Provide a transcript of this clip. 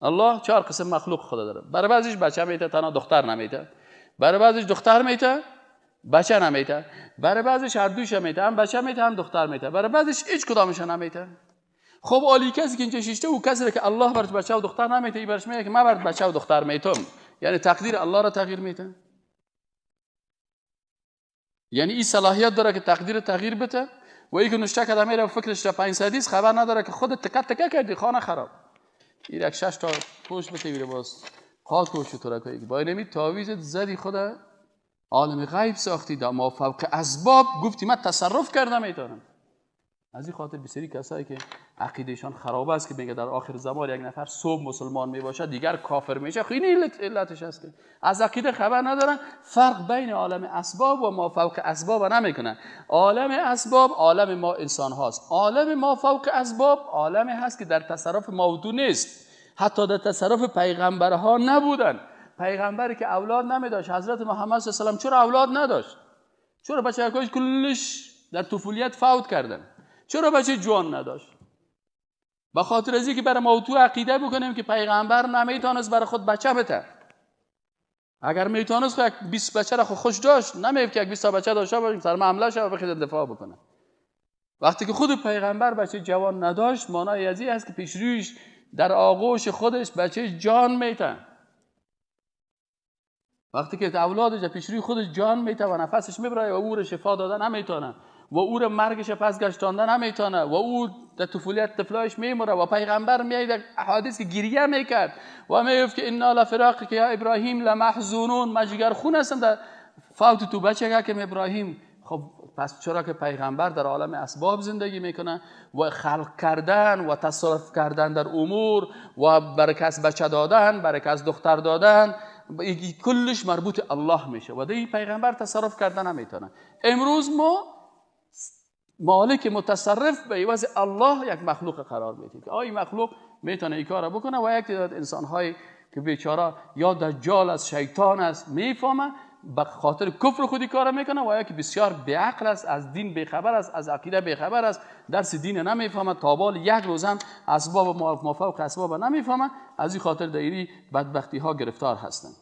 الله 4 قسم مخلوق خدا داره. برای بعضیش بچه میته تنها دختر نمیته، برای بعضیش دختر میته بچه نمیته، برای بعضیش هر دویش میته، هم بچه میته هم دختر میته، برای بعضیش هیچ کدامش نمیته. خب عالی کسی که اینجا شیشته او کسی که الله برش بچه و دختر نمیته، ای برش میگه که من برات بچه و دختر میتم، یعنی تقدیر الله را تغییر میته. یعنی این صلاحیت داره که تقدیر تغییر بده. و ای که نشته کده میره فکرش را 500 خبر نداره که خودت تکه تکه کردی خانه خراب. این یک 6 تا پوش بته میره باز خاک و شترکایی با اینمی تعویذ زدی خود عالم غیب ساختی، در ما فوق اسباب گفتی من تصرف کردم میتونم. از این خاطر بسیاری کسایی که عقیدهشان خراب است که میگه در آخر زمان یک نفر صبح مسلمان میباشد دیگر کافر میشه، خیلی علتش است که از عقیده خبر ندارن. فرق بین عالم اسباب و ما فوق اسباب نمیکنن. عالم اسباب عالم ما انسان هاست، عالم ما فوق اسباب عالم هست که در تصرف ما و تو نیست، حتی در تصرف پیغمبرها نبودن. پیغمبری که اولاد نمیداشت، حضرت محمد صلی الله علیه و سلم چرا اولاد نداشت؟ چرا بچه‌هاش کلش در طفولیت فوت کردن؟ چرا بچه جوان نداشت؟ به خاطر از اینکه برای ما تو عقیده بکنیم که پیغمبر نمیتونست برای خود بچه بده. اگر میتونست خب یک 20 بچه را خوش داشت، نمیگفت که یک 20 تا بچه داشته باشیم سر حمله شه و بخواد دفاع بکنه. وقتی که خود پیغمبر بچه جوان نداشت، معنای از این است که پیش رویش در آغوش خودش بچه جان میته. وقتی که اولادش پیش روی خودش جان میته و نفسش میبره و او رو شفا دادن نمیتونه و او رو مرگش پس گشتانده نمیتونه و او در طفولیت طفلایش میمره و پیغمبر میاد در احادیث که گریه میکرد و میگفت که انا لفراقک یا ابراهیم لمحزونون، من جگر خون هستم در فوت تو بچه که ابراهیم. خب پس چرا که پیغمبر در عالم اسباب زندگی میکنه و خلق کردن و تصرف کردن در امور و برای کس بچه دادن، برای کس دختر دادن، کلش مربوط الله میشه و دی پیغمبر تصرف کردن نمیتونه. امروز ما مالک متصرف به عوض الله یک مخلوق قرار میدیم که آی مخلوق میتونه این کارو بکنه و یک تعداد انسان‌هایی که بیچاره یا دجال است، شیطان است، میفهمه به خاطر کفر خودی کار میکنه و یکی بسیار بیعقل است، از دین بیخبر است، از عقیده بیخبر است، درس دین نمیفهمه، تا بال یک روز هم اسباب ما فوق اسباب نمیفهمه. از این خاطر در این بدبختی ها گرفتار هستند.